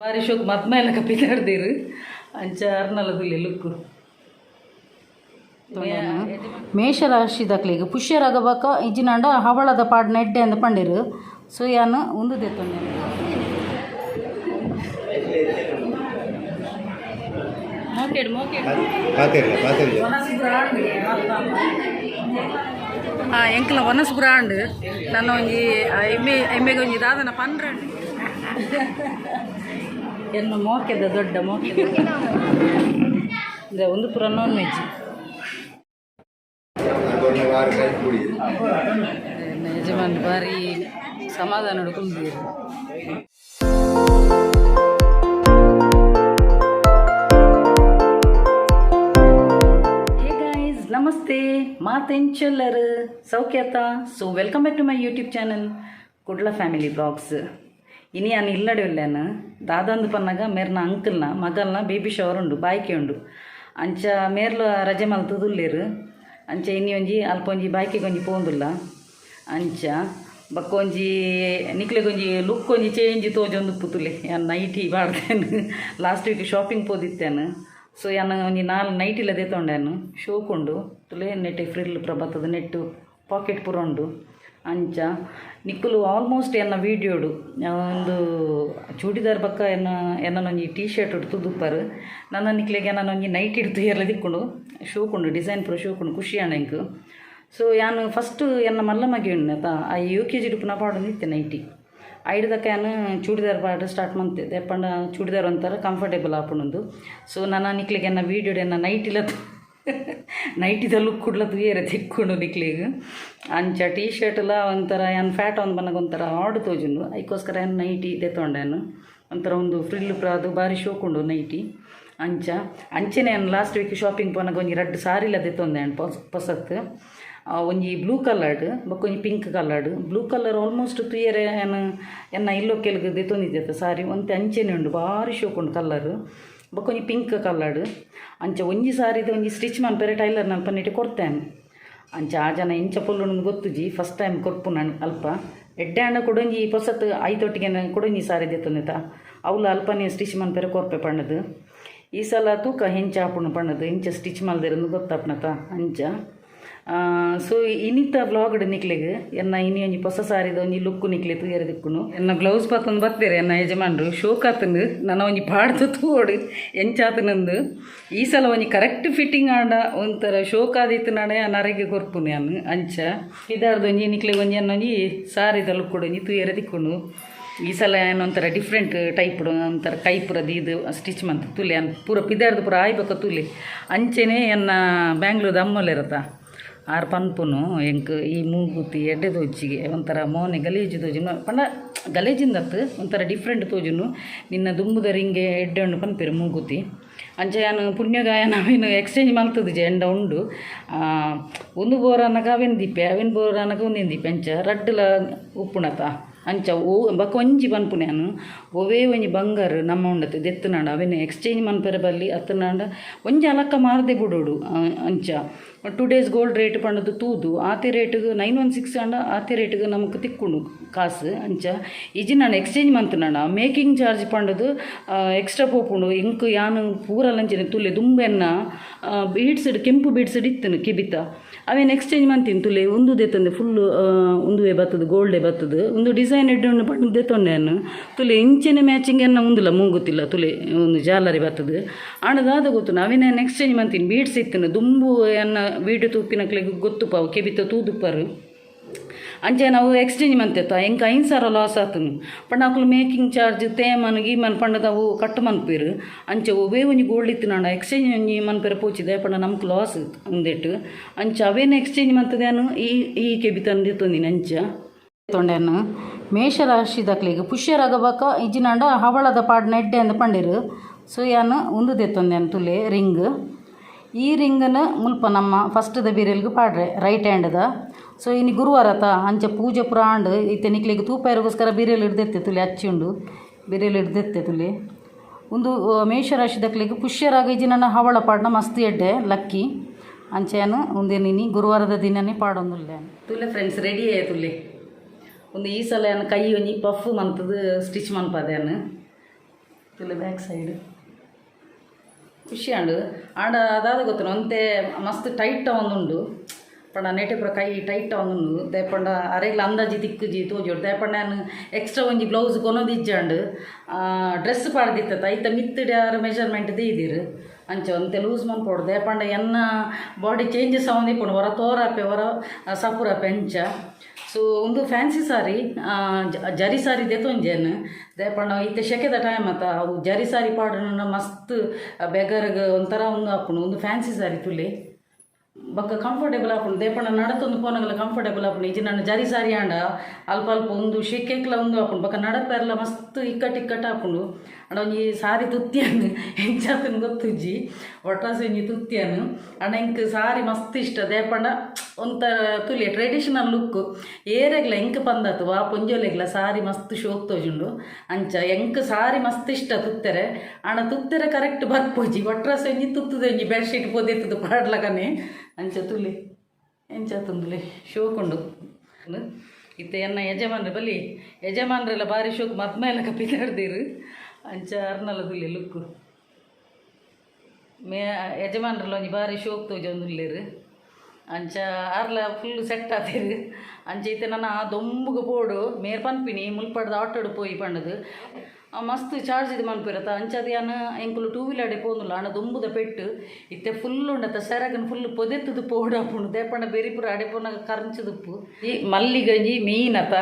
ಬಾರಿ ಶೋಕ್ ಮದ್ಮೇಲೆ ಪಿದಾಡ್ದಿರು ಅಂಚ ಅರ್ನಲ ತುಲೆ ಲುಕ್ಕು. ಮೇಷರಾಶಿದಕ್ಲೆಗ್ ಪುಷ್ಯರಾಗ ಬೊಕ್ಕ ಇಜ್ಜಿನಾಂಡ ಹವಳದ ಪಾಡ್ನ ಎಡ್ಡೆ ಅಂದ್ ಪಂಡೆರ್. ಸೊ ಯಾನ್ ಉಂದು ದೆತ್ತೊಂಡೆ. ಮೋಕೆಡ್ ಮೋಕೆಡ್. ಪಾತೆರ್ಲ ಪಾತೆರ್ಲ. ಎಂಕ್ಲ ವನಸ್ ಬ್ರಾಂಡ್. ನನ್ನ ಒಂಜಿ ಎಮ್ಮೆ ಎಮ್ಮೆಗೆ ಒಂಜಿ ದಾದನ ಪನ್ರಂಡ್. ಎನ್ನ ಮೋಕೆದ ದೊಡ್ಡ ಮೋಕೆ ಅಂದ್ರೆ ಒಂದು ಪೂರ ನಾನ್ ವೆಜ್. ವಾರ ಕೈ ಕುಡಿ. ಯಜಮಾನ್ ಬಾರಿ ಸಮಾಧಾನ ಕುಲ್ದೀರು. ಹೇ ಗೈಸ್, ನಮಸ್ತೆ. ಮಾತೆಂಚೆಲ್ಲರು ಸೌಖ್ಯತ? So welcome back to my YouTube channel, Kudla family blogs. ಇನಿ ಯಾನ್ ಇಲ್ಲಡೆ ಉಲ್ಲೇನು. ದಾದಂದು ಪನ್ನಗ ಮೇರ್ನ ಅಂಕಲ್ನ ಮಗಲ್ನ ಬೇಬಿ ಶವರ್ ಉಂಡು, ಬಾಯ್ಕೆ ಉಂಡು. ಅಂಚ ಮೇರ್ಲ ರಜೆ ಮಲ್ತುದುಲ್ಲೆರ್. ಅಂಚ ಇನಿ ಒಂಜಿ ಅಲ್ಪ ಒಂಜಿ ಬಾಯ್ಕೆಗೆ ಒಂಜಿ ಪೋಂದುಲ್ಲ. ಅಂಚ ಬೊಕ್ಕ ಒಂಜಿ ನಿಕ್ಲೆಗೊಂಜಿ ಲುಕ್ ಒಂಜಿ ಚೇಂಜ್ ತೋಜೊಂದು ಪುತುಲೆ. ಯಾನ್ ನೈಟಿ ಪಾಡ್ದೇನು. ಲಾಸ್ಟ್ ವೀಕ್ ಶಾಪಿಂಗ್ ಪೋದಿತ್ತೇನು. ಸೊ ಯಾನ್ ಒಂಜಿ ನಾಲ್ ನೈಟಿಲ ದೆತೊಂಡೇನು. ಶೋಕ್ ಉಂಡು ತುಲೆ. ನೆಟ್ ಫ್ರಿಲ್ ಪ್ರಬತ್ತದ ನೆಟ್ಟು ಪಾಕೆಟ್ ಪೂರ ಉಂಡು. ಅಂಚ ನಿಕ್ಕುಲು ಆಲ್ಮೋಸ್ಟ್ ಎನ್ನ ವೀಡಿಯೋಡು ಒಂದು ಚೂಡಿದಾರ್ ಬಕ್ಕ ಎನ್ನ ಎನ್ನನೊಂಜಿ ಟೀ ಶರ್ಟ್ ಉಡ್ತು ನನ್ನ ನಿಕ್ಲೆಗೆ ಒಂಜಿ ನೈಟ್ ಇಡ್ತು ಏರ್ಲ ದಿಕ್ಕುಂಡು. ಶೋಕ್ ಉಂಡು, ಡಿಸೈನ್ ಪೂರ ಶೋಕ್ ಉಂಡು, ಖುಷಿ ಆಂಡ್ ಎಂಕ್. ಸೊ ಯಾನ್ ಫಸ್ಟ್ ಎನ್ನ ಮಲ್ಲ ಮಗೆ ಉಂಡು ಆ ಯು ಕೆ ಜಿ ಡುಪ್ಪುನ ಪಾಡೊಂದಿತ್ತೆ ನೈಟಿ. ಐಡ್ದಕ್ಕ ಯಾನ್ ಚೂಡಿದಾರ್ ಪಾಡ ಸ್ಟಾರ್ಟ್ ಮಂತೆ. ಪಂಡ ಚೂಡಿದಾರ್ ಒಂಥರ ಕಂಫರ್ಟೇಬಲ್ ಆಪುಂಡು. ಸೊ ನನ್ನ ನಿಕ್ಲೆಗೆ ಎನ್ನ ವೀಡಿಯೋಡ್ ಎನ್ನ ನೈಟಿಲ ನೈಟಿದ ಲುಕ್ ಕುಡ್ಲ ತೂಯೆರೆ ತಿಕ್ಕುಂಡು ನಿಕ್ಲೆಗ್. ಅಂಚ ಟೀ ಶರ್ಟ್ಲ ಒಂಥರ ಯಾನ್ ಫ್ಯಾಟ್ ಒಂದು ಬನ್ನಗ ಒಂಥರ ಆಡ್ ತೋಜುಂಡು. ಐಕೋಸ್ಕರ ಯಾನ್ ನೈಟಿ ದೆತ್ತೊಂಡೇನು. ಒಂಥರ ಒಂದು ಫ್ರಿಲ್ ಪ್ರಾದು ಬಾರಿ ಶೋಕ್ ಉಂಡು ನೈಟಿ. ಅಂಚ ಅಂಚನೆ ಯಾನ್ ಲಾಸ್ಟ್ ವೀಕ್ ಶಾಪಿಂಗ್ ಪೋನಗ ಒಂಜಿ ರಡ್ಡ್ ಸಾರಿಲ ದೆತ್ತೊಂದೆ ಪೊಸತ್. ಒಂಜಿ ಬ್ಲೂ ಕಲರ್ಡ್ ಬೊಕ್ಕ ಒಂಜಿ pink coloured. Blue colour almost ತೂಯೆರೆ ಯಾನ್ ಎನ್ನ ಇಲ್ಲೊಕ್ಕೆಲ್ಗ್ ದೆತ್ತೊಂದಿದ್ದೆ ಸಾರಿ ಒಂತೆ ಅಂಚೆನೆ ಉಂಡು, ಬಾರಿ ಶೋಕ್ ಉಂಡು ಕಲರ್. ಬೊಕ್ಕ ಒಂಜಿ ಪಿಂಕ್ ಕಲರ್ಡ್. ಅಂಚ ಒಂಜಿ ಸಾರಿದ ಒಂಜಿ ಸ್ಟಿಚ್ ಮನ್ಪೆರೆ ಟೈಲರ್ ನಲ್ಪ ನೆಟ್ಟಿ ಕೊರ್ತೇನೆ. ಅಂಚ ಆ ಜನ ಇಂಚ ಪೊಲ್ಲುಂಡು ಗೊತ್ತುಜಿ. ಫಸ್ಟ್ ಟೈಮ್ ಕೊರ್ಪು ನಾನು. ಅಲ್ಪ ಎಡ್ಡೆ ಆಂಡ ಕೊಡೊಂಜಿ ಪೊಸತ್ ಐತೊಟ್ಟಿಗೆ ಕೊಡೊಂಜಿ ಸಾರಿ ದೆತ್ತೊಂದಿತ್ತ. ಅವ್ಲು ಅಲ್ಪನೇ ಸ್ಟಿಚ್ ಮನ್ಪೆರೆ ಕೊರ್ಪೆ ಪಂಡದು. ಈ ಸಲ ತೂಕ ಹೆಂಚ ಆಪುಂಡು ಪಂಡದು, ಇಂಚ ಸ್ಟಿಚ್ ಮಲ್ದಿರಂದು ಗೊತ್ತಾಪುನತ. ಅಂಚ ಸೊ ಇನಿತ ವ್ಲಾಗ್ಡ್ ನಿಕ್ಲೆಗ್ ಎನ್ನ ಇನಿ ಒಂಜಿ ಪೊಸ ಸಾರಿದ ಒಂಜಿ ಲುಕ್ಕು ನಿಕ್ಲೆ ತೂಯೆರೆ ದಿಕ್ಕುನು. ಎನ್ನ ಬ್ಲೌಸ್ ಪತ್ತೊಂದು ಬತ್ತೇರೆ ಎನ್ನ ಯಜಮಾನ್ರು. ಶೋಕ್ ಆತಂದು. ನನ್ನ ಒಂಜಿ ಪಾಡ್ದು ತೂವೊಡು ಎಂಚಾತನಂದು. ಈ ಸಲ ಒಂಜಿ ಕರೆಕ್ಟ್ ಫಿಟ್ಟಿಂಗ್ ಆಂಡ ಒಂಥರ ಶೋಕ್ ಆದಿತ್ತು ನಾನೆ ನರೆಗೆ ಕೊರ್ಪುನು ಯಾನ್. ಅಂಚ ಇದಾರ್ದು ಒಂಜಿ ನಿಕ್ಲೆಗ್ ಒಂಜಿ ಎನ್ನ ಒಂಜಿ ಸಾರಿದ ಲುಕ್ಕುಡು ಒಂಜಿ ತೂಯೆರೆ ದಿಕ್ಕುಂಡು. ಈ ಸಲ ಏನು ಒಂಥರ ಡಿಫ್ರೆಂಟ್ ಟೈಪ್ ಒಂಥರ ಕೈ ಪೂರ ದೀದ್ ಸ್ಟಿಚ್ ಮಂತ್ ತುಲೆ. ಅನ್ ಪೂರ ಪಿದಾರ್ದು ಪೂರ ಆಯ್ಬೊಕ್ಕ ತುಲೆ. ಅಂಚೆನೆ ಎನ್ನ ಬ್ಯಾಂಗ್ಳೂರ್ದ ಅಮ್ಮಲಿರತ್ತ ಆರ್ ಪನ್ಪುನು ಎಂಕ್ ಈ ಮೂಗುತಿ ಎಡ್ಡೆ ತೋಜಿಗೆ, ಒಂಥರ ಮೋನೆ ಗಲೀಜು ತೋಜುನು ಪಂಡ ಗಲೀಜಿಂದತ್ತು ಒಂಥರ ಡಿಫ್ರೆಂಟ್ ತೋಜುನು, ನಿನ್ನ ದುಂಬುದ ರಿಂಗೆ ಎಡ್ಡೆ ಉಂಡು ಪನ್ಪೆರ್ ಮೂಗುತಿ. ಅಂಚ ಯಾನ್ ಪುಣ್ಯಗಾಯನ ಅವೇನು ಎಕ್ಸ್ಚೇಂಜ್ ಮಲ್ತುದುಜೆ. ಎಂಡ ಉಂಡು ಒಂದು ಬೋರನಗ ಅವೇನು ದೀಪೆ, ಅವೇನು ಬೋರನಗ ಒಂದೇನು ದೀಪೆ. ಅಂಚ ರಡ್ಡುಲ ಉಪ್ಪುಣತ. ಅಂಚ ಓ ಬೊಕ ಒಂಜಿ ಪನ್ಪುನೆ ಯಾನ್, ಒವ್ವೇ ಒಂಜಿ ಬಂಗಾರ ನಮ್ಮ ಉಂಡತೆ ದೆತ್ತುನಾಂಡ ಅವೇನು ಎಕ್ಸ್ಚೇಂಜ್ ಮನ್ಪೆರೆ ಬಲ್ಲಿ. ಅತ್ತನಾಂಡ ಒಂಜಿ ಅಲಕ್ಕ ಮಾರದೆ ಬುಡೋಡು. ಅಂಚ 2 ಡೇಸ್ ಗೋಲ್ಡ್ ರೇಟ್ ಪಂಡದು ತೂದು ಆತೆ ರೇಟಿಗೆ 916 ಆಂಡ ಆತೆ ರೇಟಿಗೆ ನಮಕ್ ತಿಕ್ಕುಂಡು ಕಾಸು. ಅಂಚ ಇಜ್ಜಿ ನಾನು ಎಕ್ಸ್ಚೇಂಜ್ ಮಂತುನಾಂಡ ಮೇಕಿಂಗ್ ಚಾರ್ಜ್ ಪಂಡದು ಎಕ್ಸ್ಟ್ರಾ ಪೋಪುಂಡು. ಎಂಕ್ ಯಾನ್ ಪೂರಲಂಚನೆ ತುಲೆ ದುಂಬೆನ್ನ ಬೀಡ್ಸ್, ಕೆಂಪು ಬೀಡ್ಸ್ ಇತ್ತನು ಕೆಬಿತ. ಅವೇನು ಎಕ್ಸ್ಚೇಂಜ್ ಮಂತೀನಿ ತುಲೆ. ಉಂದು ದೆತ್ತೊಂದೆ ಫುಲ್ ಉಂದುವೇ ಬತ್ತದು, ಗೋಲ್ಡೆ ಬತ್ತದು. ಒಂದು ಡಿಸೈನ್ ಎಡ್ಡೆ ಉಂಡು ಪಂಡ್ ದೆತ್ತೊಂಡೆ ಯಾನ್. ತುಲೆ ಇಂಚೆನೆ ಮ್ಯಾಚಿಂಗ್ ಎನ್ನ ಉಂದುಲ ಮೂಗುತಿಲ್ಲ ತುಲೆ, ಒಂದು ಜಾಲರಿ ಬತ್ತದು. ಆಂಡ ದಾದ ಗೊತ್ತು ಅವೇನು ಎಕ್ಸ್ಚೇಂಜ್ ಮಂತೀನಿ. ಬೀಡ್ಸ್ ಇತ್ತನು ದುಂಬು. ಎನ್ನ ವೀಡಿಯೋ ತೂಪಿನಕ್ಲೆಗ್ ಗೊತ್ತುಪಾವು, ಕೆಬಿತ ತೂದುಪ್ಪರು. ಅಂಚೆ ನಾವು ಎಕ್ಸ್ಚೇಂಜ್ ಮಂತೆತ್ತ ಎಂಕ್ 5000 ಲಾಸ್ ಆತನು. ಪಂಡ ಅಕುಲು ಮೇಕಿಂಗ್ ಚಾರ್ಜ್ ತೇಮನ್ ಗೀಮನ್ ಪಂಡದ ಅವು ಕಟ್ ಮನ್ಪೆರ್. ಅಂಚೆ ಒವ್ವೇ ಒಂಜಿ ಗೋಲ್ಡ್ ಇತ್ತಿನಾಂಡ ಎಕ್ಸ್ಚೇಂಜ್ ಒಂಜಿ ಮನ್ಪೆರೆ ಪೋಚಿದೆ ಪಂಡ ನಮ್ಕ್ ಲಾಸ್ ಉಂದೆಟ್. ಅಂಚ ಅವೇನು ಎಕ್ಸ್ಚೇಂಜ್ ಮಂತದೇನು ಈ ಈ ಕೆಬಿತನ್ ದೆತ್ತೊಂದಿನಿ. ಅಂಚ ತೊಂಡೆನು ಮೇಷರಾಶಿದಕ್ಲೆಗ್ ಪುಷ್ಯರಾಗ ಬೊಕ್ಕ ಇಜ್ಜಿನಾಂಡ ಹವಳದ ಪಾಡ್ನ ಎಡ್ಡೆ ಅಂದ್ ಪಂಡೆರ್. ಸೊ ಯಾನ್ ಉಂದು ದೆತ್ತೊಂದೇನು ತುಲೆ ರಿಂಗ್. ಈ ರಿಂಗನ್ ಮುಲ್ಪ ನಮ್ಮ ಫಸ್ಟ್ದ ಬಿರೆಲ್ಗ್ ಪಾಡ್ರೆ, ರೈಟ್ ಹ್ಯಾಂಡ್ದ. ಸೊ ಇನಿ ಗುರುವಾರ ತ. ಅಂಚ ಪೂಜೆ ಪೂರ ಆಂಡ್. ಇತ್ತೆ ನಿಕ್ಲೆಗ್ ತೂಪಾಯೆರೆಗೋಸ್ಕರ ಬಿರೆಲ್ ಹಿಡ್ದೆತ್ತೆ ತುಲೆ. ಅಚ್ಚಿ ಉಂಡು, ಬಿರೆಲ್ ಹಿಡ್ದೆತ್ತೆ ತುಲೆ. ಉಂದು ಮೇಷರಾಶಿದಕ್ಲೆಗ್ ಪುಷ್ಯರಾಗ ಇಜ್ಜಿನಾಂಡ ಹವಳ ಪಾಡ್ನ ಮಸ್ತ್ ಎಡ್ಡೆ, ಲಕ್ಕಿ. ಅಂಚ ಯಾನ್ ಉಂದೆನ್ ಇನಿ ಗುರುವಾರದ ದಿನನೇ ಪಾಡೊಂದುಲ್ಲೆ. ತುಲೆ ಫ್ರೆಂಡ್ಸ್, ರೆಡಿ ಆಯ್ ತುಲೆ. ಒಂದು ಈ ಸಲ ಯಾನ್ ಕೈ ಒಂಜಿ ಪಫ್ ಮಂತದು ಸ್ಟಿಚ್ ಮನ್ಪದೆ ಯಾನ್. ತುಲೆ ಬ್ಯಾಕ್ ಸೈಡ್ ಖುಷಿ ಆಂಡ್. ಆಂಡ ಅದಾದ ಗೊತ್ತುಂಡು, ಒಂತೆ ಮಸ್ತ್ ಟೈಟ್ ಆವೊಂದುಂಡು ಪಂಡ ನೆಟೆ ಪೂರ ಕೈ ಟೈಟ್ ಆವೊಂದುಂಡು. ದಾಯೆ ಪಂಡ ಅರೆಗ್ಲ ಅಂದಾಜಿ ತಿಕ್ಕುಜಿ ತೋಜೋಡು. ದಾಯೆ ಪಂಡ ಯಾನ್ ಎಕ್ಸ್ಟ್ರಾ ಒಂಜಿ ಬ್ಲೌಸ್ ಕೊನೊದಿಜ್ಜಾಂಡ್. ಡ್ರೆಸ್ ಪಾಡ್ದಿತ್ತ, ಐತ ಮಿತ್ತುಡ್ ಯಾರು ಮೆಜರ್ಮೆಂಟ್ ದೀದಿರು. ಅಂಚ ಒಂತೆ ಲೂಸ್ ಮನ್ಪೊಡು. ದಾಯೆ ಪಂಡ ಎನ್ನ ಬಾಡಿ ಚೇಂಜಸ್ ಆವೊಂದಿಪ್ಪುಂಡು, ಒರ ತೋರಾಪೆ, ಒರ ಸಪುರಾಪೆ ಅಂಚ. ಸೊ ಉಂದು ಫ್ಯಾನ್ಸಿ ಸಾರಿ, ಜರಿ ಸಾರಿ ದೆತೊಂಜೆನ್. ದಾಯೆ ಪಂಡ ಇತ್ತೆ ಶೆಕೆದ ಟೈಮ್ ಅತ್ತ, ಅವು ಜರಿ ಸಾರಿ ಪಾಡುನ ಮಸ್ತ್ ಬೆಗರ್ಗ್ ಒಂಥರ ಉಂದು ಆಪುಂಡು. ಉಂದು ಫ್ಯಾನ್ಸಿ ಸಾರಿ ತುಲೆ, ಬೊಕ್ಕ ಕಂಫರ್ಟೇಬಲ್ ಆಪುಂಡು. ದಾಯೆ ಪಂಡ ನಡತೊಂದು ಪೋನಗಲ ಕಂಫರ್ಟೇಬಲ್ ಆಪುಂಡು. ಇಜ್ಜಿ ನನ್ನ ಜರಿ ಸಾರಿ ಆಂಡ ಅಲ್ಪ ಅಲ್ಪ ಉಂದು ಶೆಕೆಕ್ಲ ಉಂದು ಆಪುಂಡು, ಬೊಕ್ಕ ನಡಪೆರ್ಲ ಮಸ್ತ್ ಇಕ್ಕಟ್ಟು ಇಕ್ಕಟ್ಟು ಆಪುಂಡು. ಆಂಡ ಒಂಜಿ ಸಾರಿ ತುತ್ತಿಯನ್, ಎಂಚಾತನ್ ಗೊತ್ತುಜ್ಜಿ, ಒಟ್ರಾಸಿ ಒಂಜಿ ತುತ್ತಿಯನ್. ಆಂಡ ಎಂಕ್ ಸಾರಿ ಮಸ್ತ್ ಇಷ್ಟ. ದಾಯೆ ಪಂಡ ಒಂಥರ ತುಲೆ ಟ್ರೆಡಿಷನಲ್ ಲುಕ್. ಏರೆಗ್ಲ ಎಂಕ್ ಪಂದಾತು ವಾ ಪೊಂಜೋಲೆಗ್ಲ ಸಾರಿ ಮಸ್ತ್ ಶೋಕ್ ತೋಜುಂಡು. ಅಂಚ ಎಂಕ್ ಸಾರಿ ಮಸ್ತ್ ಇಷ್ಟ ತುತ್ತೆರೆ. ಆಂಡ ತುತ್ತೆರೆ ಕರೆಕ್ಟ್ ಬರ್ಪುಜಿ. ಒಟ್ರಾಸಿ ಒಂಜಿ ತುತ್ತುದ ಒಂಜಿ ಬೆಡ್ಶೀಟ್ ಪೊದೆತ್ತದು ಪಾಡ್ಲಕನೆ. ಅಂಚ ತುಲೆ ಎಂಚ ತುಂದುಲೆ ಶೋಕುಂಡು. ಇತ್ತೆ ಎನ್ನ ಯಜಮಾನ್ರೆ ಬಲಿ, ಯಜಮಾನ್ರೆಲ್ಲ ಬಾರಿ ಶೋಕ್, ಮದ್ಮೇಲೆ ಪಿದಾಡ್ದಿರು. ಅಂಚ ಅರ್ನಲ ತುಲೆ ಲುಕ್ಕು. ಮೇ ಯಜಮಾನ್ರೆಲ್ಲ ಒಂಜಿ ಬಾರಿ ಶೋಕ್ ತೋಜೊಂದುಲ್ಲೆರ್. ಅಂಚ ಆರ್ಲ ಫುಲ್ ಸೆಟ್ ಆತೆರ್. ಅಂಚ ಇತ್ತೆ ನನ ದೊಂಬುಗು ಪೋಡು. ಮೇರ್ ಪನ್ಪಿನಿ ಮುಲ್ಪಡ್ದ್ ಆಟೋಡು ಪೋಯಿ ಪಂಡದು. ಮಸ್ತ್ ಚಾರ್ಜ್ ಇದು ಮನ್ಪುರತ. ಅಂಚಾದ್ ಯಾನ್ ಎಂಕುಲು ಟೂ ವೀಲರ್ಡೆ ಪೋಂದುಲ್ಲ. ಆಂಡ ದೊಂಬುದ ಪೆಟ್ಟು ಇತ್ತೆ ಫುಲ್ ಉಂಡತ, ಸೆರಗನ್ ಫುಲ್ ಪೊದೆತ್ತದು ಪೋಡಾಪುಂಡು. ದಾಯೆ ಬೆರಿ ಪೂರ ಅಡೆ ಪೋನಾಗ ಕರಂಚುದುಪ್ಪು. ಈ ಮಲ್ಲಿಗಂಜಿ ಮೇಯ್ನ್ ಅತ.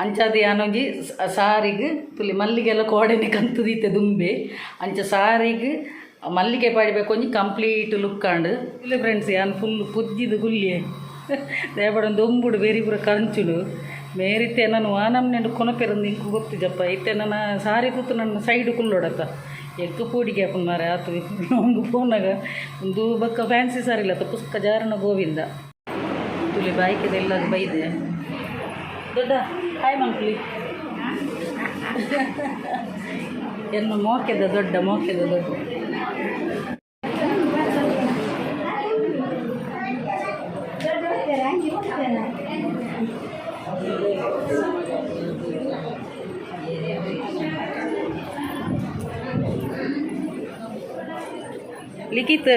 ಅಂಚಾದ್ ಯಾನೊಂಜಿ ಸಾರಿಗ್ ತುಲಿ ಮಲ್ಲಿಗೆಲ್ಲ ಕೋಡೆನೆ ಕಂತುದೀತೆ ದುಂಬೆ. ಅಂಚ ಸಾರಿಗ್ ಮಲ್ಲಿಗೆ ಪಾಡಿಬೇಕು, ಒಂಜಿ ಕಂಪ್ಲೀಟ್ ಲುಕ್ ಆಂಡ್. ಇಲ್ಲ ಫ್ರೆಂಡ್ಸ್, ಯಾನ್ ಫುಲ್ ಪೊದ್ದಿದು ಗುಲ್ಯೆ. ದಾಯೆ ದೊಂಬುಡು ಬೇರಿ ಪೂರ ಕಂಚುಡು. ಮೇರಿತ್ತೆ ನಾನು ವಾನಮ್ನೆಂಡು ಕೊನಪೆರಂದು ಇಂಕು ಗೊತ್ತಿಜಪ್ಪ. ಇತ್ತೆ ನನ್ನ ಸಾರಿ ತೂತು ನನ್ನ ಸೈಡ್ ಕುಲ್ಲೊಡತ್ತ ಎಕ್ಕು ಪೂಡಿಗೆ ಆಪುಂಡು ಮಾರೆ. ಆತು ಒಂದು ಪೋನಾಗ ಒಂದು ಬೊಕ್ಕ ಫ್ಯಾನ್ಸಿ ಸಾರಿ ಇಲ್ಲ ಪುಸ್ತಕ ಜಾರಣ ಗೋವಿಂದ. ತುಲಿ ಬಾಯ್ಕೆದೆಲ್ಲ ಬೈದೆ. ದೊಡ್ಡ ಹಾಯ್ ಮನ್ಪುಲಿ ಎನ್ನು ಮೋಕೆದ ದೊಡ್ಡ ಮೋಕೆದ ದೊಡ್ಡ. ಲಿಖಿತ್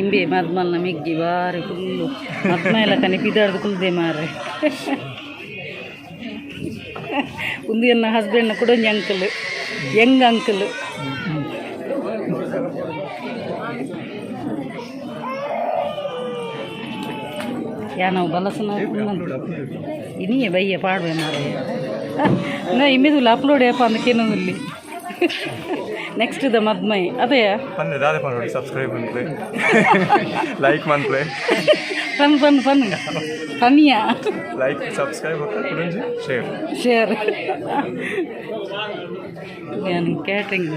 ಇಂಬೆ ಮದ್ಮಲ್ನ ಮಿಗ್ಗಿ ಬಾರಿ ಫುಲ್ಲು ಮದ್ಮ ಕನೆ ಪಿದಾರ್ದು ಕುಲ್ದೆ ಮಾರೆ. ಉಂದು ಎನ್ನ ಹಸ್ಬೆಂಡ್ನ ಕೂಡ ಒಂಜಿ ಅಂಕಲ್, ಯಂಗ್ ಅಂಕಲ್. ಯಾನವು ಬಲಸನ ಇನಿಯೇ ಬಯ್ಯ ಪಾಡುವೆ ಮಾರೆ. ನಾ ಇಮ್ಮೆದುಲ್ಲ ಅಪ್ಲೋಡ್ ಏಪ ಅಂದ ಕೇನೊಂದುಲ್ಲಿ. ನೆಕ್ಸ್ಟ್ the ಮದ್ಮೈ ಅದೇ. ಪನ್ನೆ ದಾದೆ ಪನ್ನೊಡು? ಸಬ್ಸ್ಕ್ರೈಬ್ ಮನ್ಪ್ಲೆ, ಲೈಕ್ ಮನ್ಪ್ಲೆ. ಫನ್ ಫನ್ ಫನ್ ಫನ್ನಿಯಾ. ಲೈಕ್, ಸಬ್ಸ್ಕ್ರೈಬ್ ಬೊಕ್ಕ ಕುಡೊಂಜಿ ಶೇರ್. ಶೇರ್. ನಾನು ಕ್ಯಾಟ್ರಿಂಗ್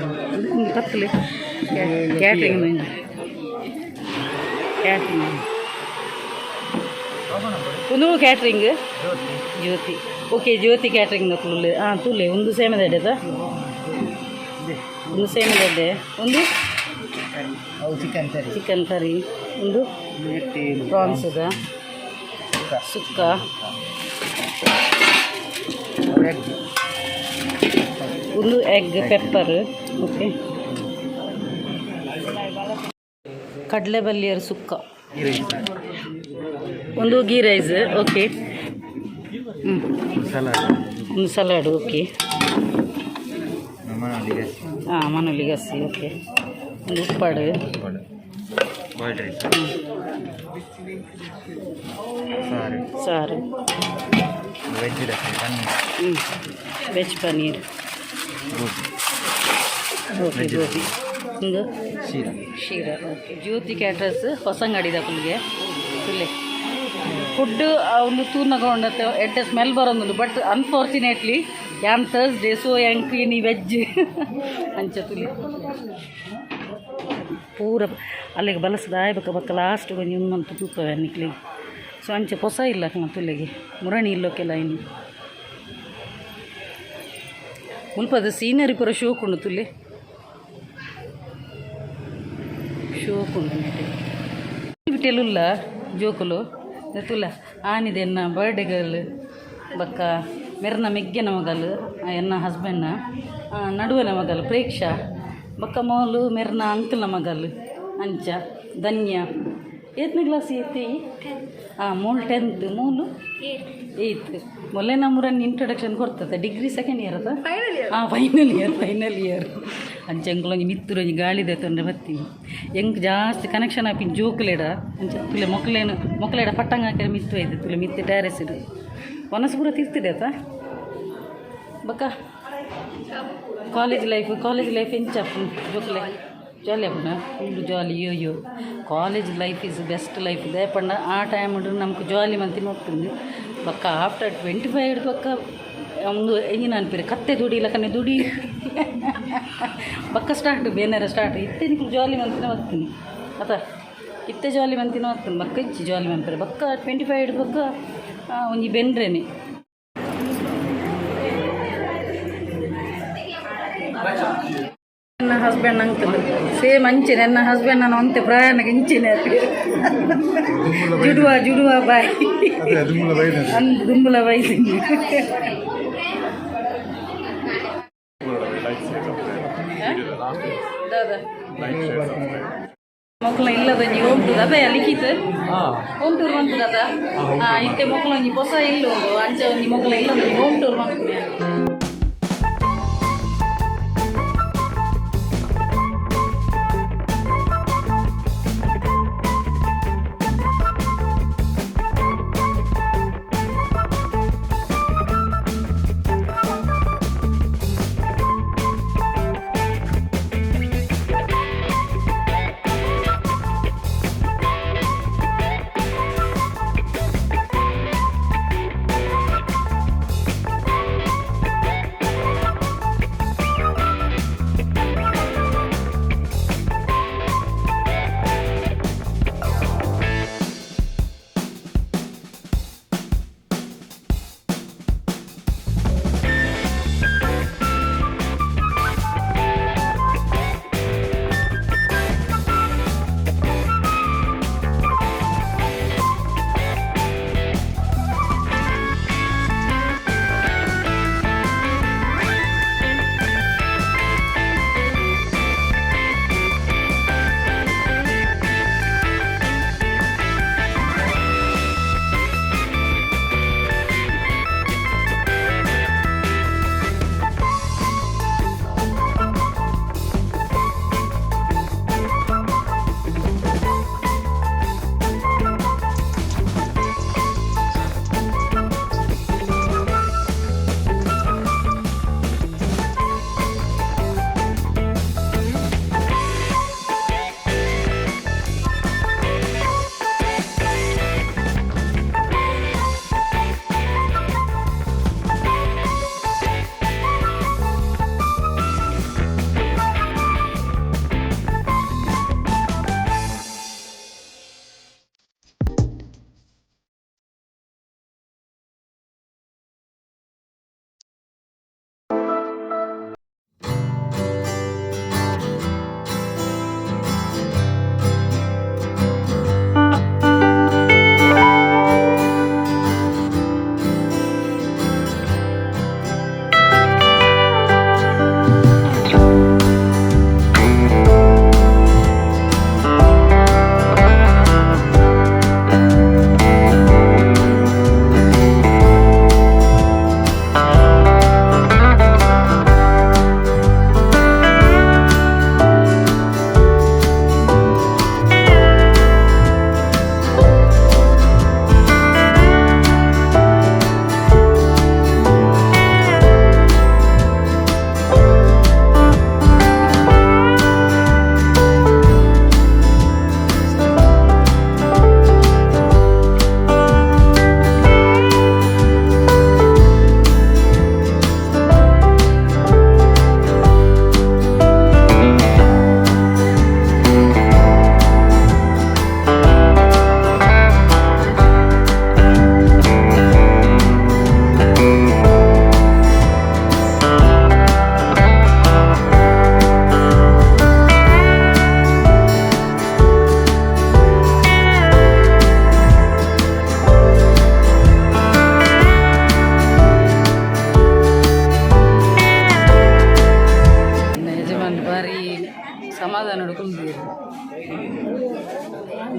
ಕತ್ತಲೆ ಕ್ಯಾಟ್ರಿಂಗ್ ಕ್ಯಾಟ್ರಿಂಗ್ ಒಂದು catering Jyothi. Okay, Jyothi catering ತುಲೆ. ಹಾಂ, ತುಲೆ ಒಂದು ಸೇಮದಡ್ಡೆದ, ಒಂದು ಸೇಮದಡ್ಡೆ, ಒಂದು ಚಿಕನ್ ಕರಿ. ಚಿಕನ್ ಕರಿ, ಒಂದು ಪ್ರಾನ್ಸದ ಸುಕ್ಕ, ಒಂದು ಎಗ್ ಪೆಪ್ಪರ್. ಓಕೆ, ಕಡಲೆ ಬಲ್ಲಿಯರ್ ಸುಕ್ಕ, ಒಂದು ಗೀ ರೈಸ್. ಓಕೆ, ಹ್ಞೂ, ಒಂದು ಸಲಾಡ್. ಓಕೆ. ಹಾಂ, ಮನೋಲಿ ಗಸಿ. ಓಕೆ, ಒಂದು ಉಪ್ಪಾಡು. ಬಾಯ್ಲ್ಡ್ ರೈಸ್, ಸಾರು. ಸಾರು. ವೆಜ್ ಪನ್ನೀರ್. ಹ್ಞೂ, ವೆಜ್ ಪನ್ನೀರ್. ಗೋಬಿ. ಓಕೆ, ಗೋಬಿ. ಒಂದು ಶೀರಾ. ಶೀರಾ. ಓಕೆ, ಜ್ಯೋತಿ ಕ್ಯಾಟ್ರಸ್ ಹೊಸಂಗಡಿದ ಫುಲ್ಗೆ ಫುಲ್ಲೆ ಫುಡ್ ಒಂದು ತೂನಗ ಉಂಡತ್ತೆ ಎಡ್ಡೆ ಸ್ಮೆಲ್ ಬರೋದುಂಡು. ಬಟ್ ಅನ್ಫಾರ್ಚುನೇಟ್ಲಿ ಯಾನ್ ಥರ್ಸ್ಡೇ, ಸೊ ಎಂಕ್ ಇನಿ ವೆಜ್. ಅಂಚ ತುಲಿ ಪೂರ ಅಲ್ಲಿಗೆ ಬಲಸದ ಆಯ್ಬೇಕ. ಬೊಕ್ಕ ಲಾಸ್ಟ್ ಒಂಜಿ ಉಂದಂತ ತೂಪವೆ ನಿಕ್ಲೆಗ್. ಸೊ ಅಂಚ ಪೊಸ ಇಲ್ಲ ತುಲೆಗೆ ಮುರಣಿ ಇಲ್ಲೋಕೆಲ್ಲ ಇನ್ನು ಮುಲ್ಪದ ಸೀನರಿ ಪೂರ ಶೋಕುಂಡು ತುಲೆ, ಶೋಕುಂಡು ನೆಟ್ ಬಿಟ್ಟೆಲುಲ್ಲ ಜೋಕುಲು ತುಲ. ಆನಿದೆ ಎನ್ನ ಬರ್ಡೇ ಗರ್ಲ್ ಬೊಕ್ಕ ಮೆರ್ನ ಮೆಗ್ಗೆನ ಮಗಲ್, ಎನ್ನ ಹಸ್ಬೆಂಡ್ನ ನಡುವನ ಮಗಲ್ ಪ್ರೇಕ್ಷಾ, ಬೊಕ್ಕ ಮೋಲು ಮೆರ್ನ ಅಂಕಲ್ನ ಮಗಲ್ ಅಂಚ ಧನ್ಯ. ಏತ್ನೇ ಕ್ಲಾಸ್ ಏತಿ? ಹಾಂ, ಮೂಲು 10th, ಮೂಲು 8th. ಮೊಲ್ಲೆ ನಮ್ಮೂರನ್ನು ಇಂಟ್ರೊಡಕ್ಷನ್ ಕೊಡ್ತದೆ. ಡಿಗ್ರಿ ಸೆಕೆಂಡ್ ಇಯರ್ ಅದ? ಹಾಂ, ಫೈನಲ್ ಇಯರ್, ಫೈನಲ್ ಇಯರ್. ಅಂಚ ಎಂಕುಲೊಂಜಿ ಮಿತ್ತುರೊಂಜಿ ಗಾಳಿ ದೆತ್ತೊಂಡ್ರೆ ಬತ್ತೀನಿ. ಎಂಕ್ ಜಾಸ್ತಿ ಕನೆಕ್ಷನ್ ಆಪಿನ ಜೋಕುಲೆಡ. ಅಂಚ ತುಲೆ ಮೊಕ್ಲೇನು ಮೊಕ್ಲೆಡ ಪಟ್ಟಂಗ ಹಾಕಿದ್ರೆ ಮಿತ್ತು ಐತೆ. ತುಲೆ ಮಿತ್ತು ಟ್ಯಾರೆಸ್ ಇಡು ವನಸು ಪೂರ ತಿರ್ತಿದೆ ಆತ. ಬಕ್ಕ ಕಾಲೇಜ್ ಲೈಫ್, ಕಾಲೇಜ್ ಲೈಫ್ ಎಂಚ ಜೋಕುಲೆ? ಜಾಲಿ ಆಪುಂಡ? Full jolly. ಅಯ್ಯೋ, college life is best life. ದಾಯೆ ಆ ಟೈಮ್ ನಮ್ಗೆ ಜಾಲಿ ಮಂತಿ ನೋಡ್తుంది. ಬೊಕ್ಕ ಆಫ್ಟರ್ 25 ಹಿಡ್ದು ಬೊಕ್ಕ ಒಂದು ಎಂಜಿನ ಅನ್ಪಿರಿ ಕತ್ತೆ ದುಡಿ ಲಕ್ಕನೆ ದುಡಿ. ಬೊಕ್ಕ ಸ್ಟಾರ್ಟ್ ಬೇನೆರ ಸ್ಟಾರ್ಟ್. ಇತ್ತೆ ನಿಕ್ಲು ಜಾಲಿ ಮಂತಿನ ಬರ್ತೀನಿ ಅತ. ಇತ್ತೆ ಜಾಲಿ ಮಂತಿನ ಬರ್ತೀನಿ. ಬೊಕ್ಕ ಇಜ್ಜಿ ಜಾಲಿ ಮನ್ಪೆರೆ. ಬೊಕ್ಕ 25 ಹಿಡ್ದು ಬೊಕ್ಕ ಒಂಜಿ ಬೆನ್ರೇನೆ. ನನ್ನ ಹಸ್ಬೆಂಡ್ ಅಂಕಲ್ ಸೇಮ್ ಅಂಚೆ. ನನ್ನ ಹಸ್ಬೆಂಡ್ ನಾನು ಒಂತೆ ಪ್ರಯಾಣಕ್ಕೆ ಇಂಚಿನ ಜುಡುವ ಜುಡುವ ಬಾಯ್. ಅಂದ್ ದುಂಬುಲ ಬೈತೀನಿ. Like, share, subscribe. ದಾದಾ? Like, share, subscribe. ಮೊಕ್ಕಲ ಇಲ್ಲದ ಒಂಜಿ ಹೋಮ್ ಟೂರ್ ಅದೇ ಲಿಖಿತ್ ಹೋಮ್ ಟೂರ್ ಮನ್ಪುದದ. ಇತ್ತೆ ಮೊಕ್ಕಲ ಒಂಜಿ ಪೊಸ ಇಲ್ಲು ಉಂಡು. ಅಂಚ ಒಂಜಿ ಮೊಕ್ಕಲ ಇಲ್ಲದ ಒಂಜಿ ಹೋಮ್ ಟೂರ್ ಮನ್ಪುನೆ.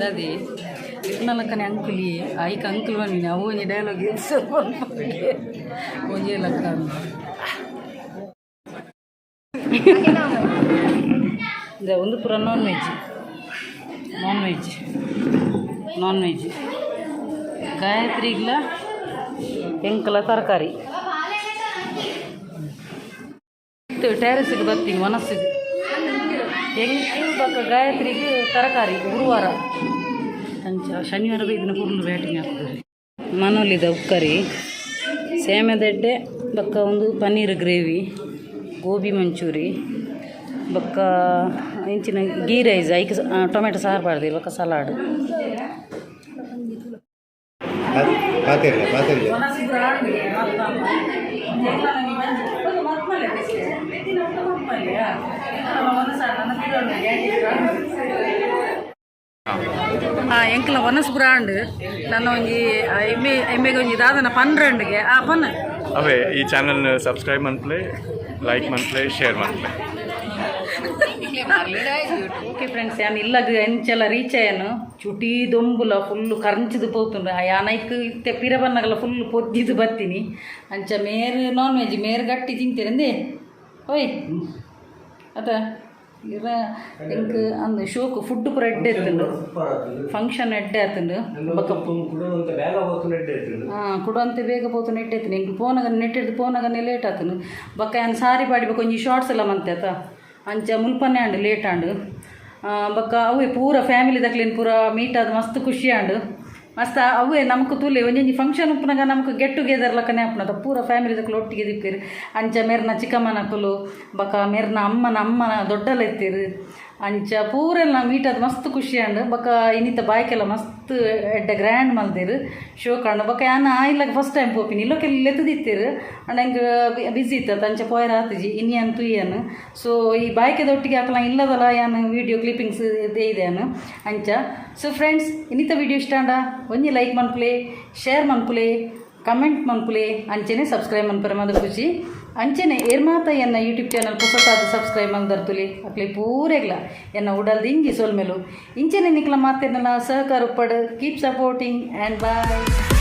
ದಾದಿ ಇರ್ನಲಕ್ಕನೆ ಅಂಕುಲಿ ಐಕ್ ಅಂಕುಲ್ ಬಂದಿನಿ. ಅವು ಒಂಜಿ ಡೈಲಾಗ್ ಒಂಜಿ ಲಕ್ಕ. ಇದೆ ಒಂದು ಪೂರ Non veg, non veg, non veg. ಗಾಯತ್ರಿಗ್ಲ ಎಂಕಲ ತರಕಾರಿ. ಟೆರೆಸ್ಗೆ ಬರ್ತೀನಿ ಮನಸ್ಸಿಗೆ. ಎಂಕ್ ಬೊಕ್ಕ ಗಾಯತ್ರಿಗೆ ತರಕಾರಿ ಗುರುವಾರ. ಅಂಚ ಶನಿವಾರ ಇದನ್ನ ಪೂರ್ಣ ಬ್ಯಾಟಿಂಗ್ ಆಗ್ತದೆ. ಮನೊಲಿದ ಉಕ್ಕರಿ, ಸೇಮೆದೆಡ್ಡೆ, ಬೊಕ್ಕ ಒಂದು ಪನ್ನೀರ್ ಗ್ರೇವಿ, ಗೋಬಿ ಮಂಚೂರಿ, ಬೊಕ್ಕ ಇಂಚಿನ ಗೀ ರೈಸ್, ಐಕ್ ಟೊಮೆಟೊ ಸಾರು ಪಾಡ್ದಿಲ್ಲ, ಬೊಕ್ಕ ಸಲಾಡ್. ಪಾತಿರ್ಲ ಪಾತಿರ್ಲ. ಆ ಎಂಕ್ಲ ವನಸ್ ಬ್ರಾಂಡ್ ನನ್ನ ಒಂಜಿ ಎಮ್ಮೆ ಎಮ್ಮೆಗೆ ಒಂಜಿ ದಾದನ ಪನ್ರಂಡ್ಗೆ ಆ ಪನ್ನ. ಅವೇ, ಈ ಚಾನಲ್ ಸಬ್ಸ್ಕ್ರೈಬ್ ಮನ್ಪ್ಲೆ, ಲೈಕ್ ಮನ್ಪ್ಲೆ, ಶೇರ್ ಮನ್ಪ್ಲೆ. ಓಕೆ ಫ್ರೆಂಡ್ಸ್, ಯಾನ್ ಇಲ್ಲಗ್ ಎಂಚಲ ರೀಚ್ ಆಯನು. ಚುಟಿ ದೊಂಬುಲ ಫುಲ್ಲು ಕರಂಚಿದು ಪೋತುಂಡು. ಯಾನೈಕ್ ಇತ್ತೆ ಪಿರ ಬನ್ನಗಲ ಫುಲ್ ಪೊದ್ದಿದ್ದು ಬತ್ತೀನಿ. ಅಂಚ ಮೇರ್ ನಾನ್ ವೆಜ್ ಮೇರ್ ಗಟ್ಟಿ ತಿಂತೀರಂದೆ. ಓಯ್ ಅತ ಇರ ಎಂಕ್ ಅಂದ್ ಶೋಕು. ಫುಡ್ ಪೂರ ಎಡ್ಡೆ ಇತ್ತುಂಡು, ಫಂಕ್ಷನ್ ಎಡ್ಡೆ ಆತುಂಡು. ಬೊಕ್ಕ ಹಾಂ, ಕುಡಂತೆ ಬೇಗ ಪೋತು ನೆಟ್ ಐತಿನಿ. ಎಂಕ್ ಪೋನಗ ನೆಟ್ಟಿಡ್ದು ಪೋನಗನೆ ಲೇಟ್ ಆತನು. ಬೊಕ್ಕ ಯಾನ್ ಸಾರಿ ಪಾಡಿ ಬೊಕ್ಕ ಒಂಜಿ ಶಾರ್ಟ್ಸ್ ಎಲ್ಲ ಮಂತೆ ಆತ. ಅಂಚ ಮುಲ್ಪನೆ ಆಂಡ್, ಲೇಟ್ ಆಂಡ್. ಬೊಕ್ಕ ಅವೇ ಪೂರ ಫ್ಯಾಮಿಲಿ ದಕ್ಲೆನ್ ಪೂರ ಮೀಟ್ ಆದ್ ಮಸ್ತ್ ಖುಷಿ ಆಂಡ್. ಮಸ್ತ್ ಅವೇ ನಮಕ್ ತೂಲೆ ಒಂಜೊಂಜಿ ಫಂಕ್ಷನ್ ಉಪ್ಪುನಗ ನಮಕ್ ಗೆಟ್ ಟುಗೆದರ್ ಲಕ್ಕನೆ ಆಪುನದ. ಪೂರ ಫ್ಯಾಮಿಲಿ ದಕ್ಲು ಒಟ್ಟಿಗೆ ದಿಪ್ಪೆರ್. ಅಂಚ ಮೆರ್ನ ಚಿಕ್ಕಮ್ಮನಕುಲು, ಬೊಕ್ಕ ಮೆರ್ನ ಅಮ್ಮನ ಅಮ್ಮನ ದೊಡ್ಡಲ ಇತ್ತೆರ್. ಅಂಚ ಪೂರೆಲ್ಲ ಮೀಟ್ ಆದ್ ಮಸ್ತ್ ಖುಷಿ ಆಂಡ್. ಬೊಕ್ಕ ಇನ್ನಿತ ಬಾಯ್ಕೆಲ್ಲ ಮಸ್ತ್ ಎಡ್ಡೆ ಗ್ರ್ಯಾಂಡ್ ಮಲ್ದೆರ್, ಶೋಕ್ ಆಂಡ್. ಬೊಕ್ಕ ಯಾನ್ ಆ ಇಲ್ಲಗ್ ಫಸ್ಟ್ ಟೈಮ್ ಪೋಪಿನಿ. ಇಲ್ಲೊಕೆಲ್ಲ ಲೆತ್ತುದಿತ್ತೆರ್, ಅಂಡ ಎಂಕ್ ಬಿಸಿ ಇತ್ತ, ಅಂಚ ಪೋಯೆರ್ ಆತುಜಿ. ಇನಿ ಯಾನ್ ತೂಯನ್. ಸೊ ಈ ಬಾಯ್ಕೆದ ಒಟ್ಟಿಗೆ ಅಕಲ ಇಲ್ಲದಲ್ಲ ಯಾನ್ ವೀಡಿಯೋ ಕ್ಲಿಪ್ಪಿಂಗ್ಸ್ ಇದೆ ಯಾನ್ ಅಂಚ. ಸೊ ಫ್ರೆಂಡ್ಸ್, ಇನ್ನಿತ ವಿಡಿಯೋ ಇಷ್ಟ ಆಂಡ ಒಂಜಿ ಲೈಕ್ ಮನ್ಪುಲೆ, ಶೇರ್ ಮನ್ಪುಲೆ, ಕಮೆಂಟ್ ಮನ್ಪುಲೆ, ಅಂಚೆನೆ ಸಬ್ಸ್ಕ್ರೈಬ್ ಮನ್ಪರೆ ಮದ ಖುಷಿ. ಅಂಚೆನೆ ಏರ್ಮಾತ ಎನ್ನ ಯೂಟ್ಯೂಬ್ ಚಾನಲ್ ಪೊಸತಾದ ಸಬ್ಸ್ಕ್ರೈಬ್ ಮಲ್ದರ್ತುಲಿ, ಅಕ್ಲೆ ಪೂರೆಗ್ಲ ಎನ್ನ ಉಡಲ್ ದಿಂಜಿ ಸೊಲ್ಮೆಲು. ಇಂಚೆನೆ ನಿಕ್ಲ ಮಾತೆರ್ನಲ ಸಹಕಾರ ಉಪ್ಪಡ್. Keep supporting and bye.